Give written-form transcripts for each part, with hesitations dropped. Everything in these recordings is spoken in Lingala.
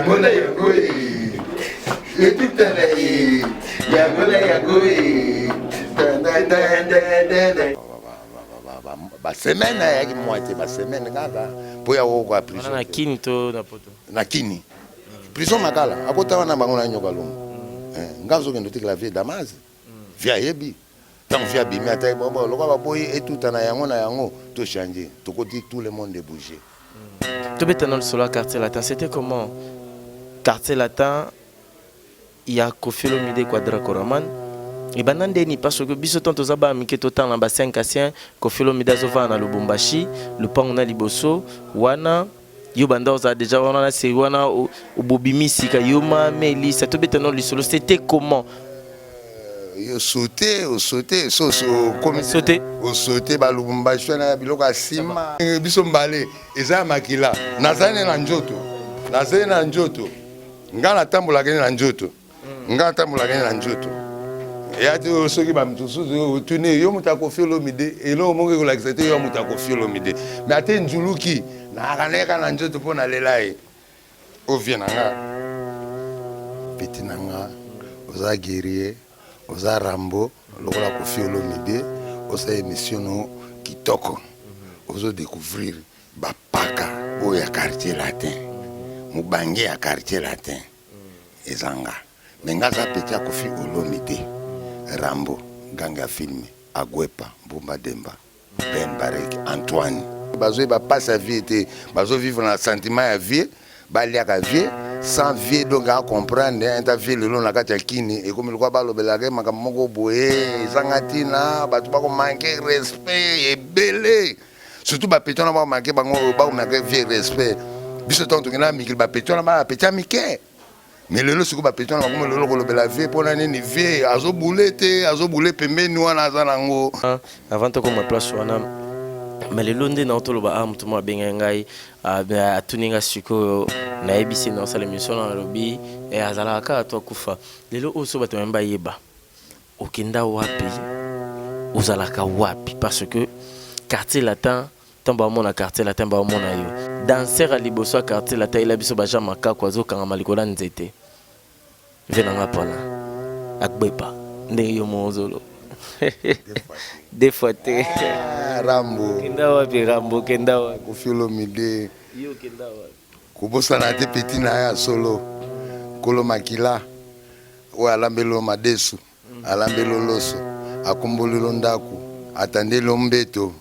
Yango na yango e. Etutana e. Yango na yango e. Basemaine ayaki mwa te, basemaine kaka mpo ya kokoka prison. Na Kini to na poto? Na Kini. Prison Makala, akota wana bango na Nyoka Longo. Eh, nga azokende otikela vie Damas. Vie ayebi. Ntango vie abimi ata bongo lokola baboyi etuta na yango na yango to changer. Tokoti tout le monde bouger. Tobeta na lisolo ya Quartier Latin, c'était comment? Quartier Latin ya Koffi Olomide Quadra Koraman ebanda ndeni? Parce que biso ntango toza bana mike, totanga na ba 5 ancien, Koffi Olomide azovanda na Lubumbashi, lupango na liboso wana. Yo banda ozala déjà wana na série wana, obobimi sika yo mame Elisa. Tobeta na lisolo, c'était comment? Yo saute, osote soso okomi. Saute. Osote balubumbashi wana ya biloko ya nsima. Biso mbale eza ya makila. Nazali ne na nzoto, nazali na nzoto, ngai natambolaka ne na nzoto, ngai natambolaka ne na nzoto ya te. Soki bamosusu otuni yo moto akofi Olomide, eloko moko ekolakisa te yo moto akofi Olomide. Mais ate nzuluki nayaka nayeka na nzoto mpo nalela ye. Ovie na nga, petit na nga, oza guerrier, oza Rambo lokola Kofi Olomide. Osala émission no kitoko, ozodécouvrir bapaka oyo ya Quartier Latin. Mobange ya Quartier Latin eza nga, mais nga aza petit ya Kofi Olomide, Rambo ganga ya filme, Agwepa Mbumba Demba Ben Barek Antoine. Bazoyeba mpasi ya vie te, bazovivre na sentiment ya vie, baliaka vie sans vie. Donc acomprendre ta vie lelo na kati ya Kini ekomi lokola balobelaka makambo moko boye ezanga ntina. Bato bakomanke respect ebele, surtout bapeti wana bakomanke bango, bakomanke vie respect. Biso ntango tokende na mikili, bapeti wana bapeti ya mike, mais lelo sikoyo bapeti wana bakomi lelo kolobela vie. Mpona nini? Vie azobule te, azobule pembeni wana aza nango. Avant tokoma place wana, mais lelo nde na toloba a moto moko abengai ngai, atuni nga sikoyo, nayebisi na osala émission na nalobi azalaka kaka to akufa. Lelo oyo so bato bayemba bayeba okenda wapi, ozalaka wapi, parce que Quartier Latin, ntango baomona Quartier Latin, baomona yo danser ya liboso ya Quartier Latin. Ela biso bajean Makako azokangama likolo ya nzete. Ve nanga mpona akbepa ndenge yo mo ozolo deux fois te. Ah, Rambo. Kenda wapi, Rambo? Kenda wapi? Kofi Olomide. Yo kenda wapi? Kobosana te petit na ye ya solo, nkolo makila oyo alambeli yo madesu, alambeli yo loso, akomboli yo ndako, atandeli yo mbeto.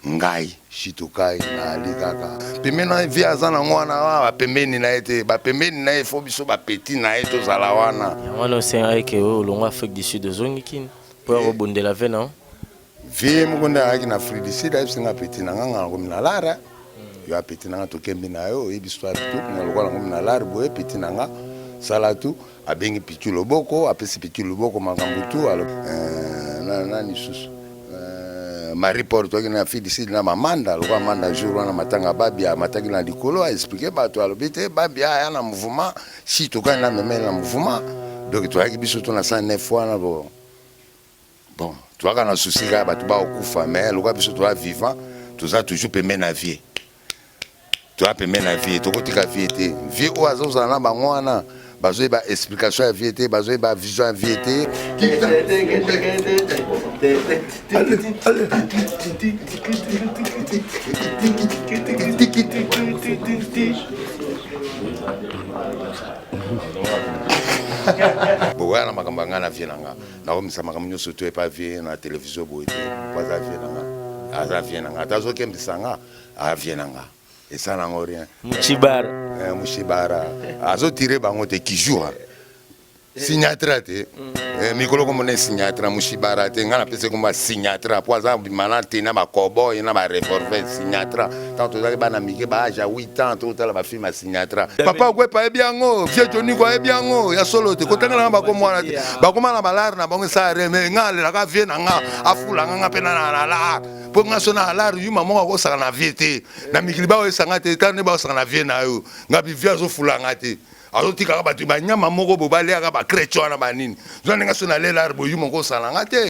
Ngai shitokai naali kaka pembeni na vie. Aza nango wana wana bapembeni na ye te, bapembeni na ye fo biso bapeti na ye tozala wana. Yango wana osengaki ke olongwa Afrique du Sud, ozongi Kini mpo ya kobundela ve na vie moko. Nde ayaki na Afrique du Sud, ayebisi nga: "Petit na nga, nga nakomi na lara yo ya petit na nga, tokembi na yo, oyebi histoire tu nga lokola nakomi na lar boye. Petit na nga, sala tu." Abengi Pichu Loboko, apesi Pichu Loboko makambo tu. Nani susu? Marie Paul. Toyaki na Afrique du Sud na mamanda lokola manda. Jour wana matanga babia amataki na likolo, aexplike bato, alobi te babia aya na mouvement si tokani na meme na mouvement. Donc toyaki biso to na 109 wana. Bon, toyaka na souci kaka bato bakokufa, mais lokola biso toya vivant, toza toujours pembeni na vie, toya pembeni na vie, tokotika vie te. Vie oyo azozala na bango wana, bazoyeba explication ya vie te, bazoyeba vision ya vie te. Bokoya na makambo ya ngai na vie na nga, nakomisa makambo nyonso to epa vie na télévision boye te, po aza vie na nga, aza vie na nga. Ata azokembisa nga, avie na nga, esala yango rien. Muchibara. Mushibara azotire bango te, kijua signatra te. Mikolo komona signatra Mushibara te. Ngai napesi komba signatra po aza bima na te na bacoboy na barevolver. Signatra, ntango tozalaki bana mike, baage ya 8 ans, totala bafilme ya signatra. Papa Okwepa ayebi yango, vieux Joniko ayebi yango ya solo te. Kotangela nga bakoma wana te, bakoma na balare na bango, esala rien. Mais nga alelaka vie na nga, afula nga, nga mpe na lar, mpo nga so na alar yuma moko akosaka na vie te na mikili baoyesanga te. Tala nde baosaka na vie na yo. Nga bi vie azofula nga te, azotikaka bato banyama moko bo baliaka bacrece wana banini. Zwa ndenge so nalela ar boyu moko osala nga te.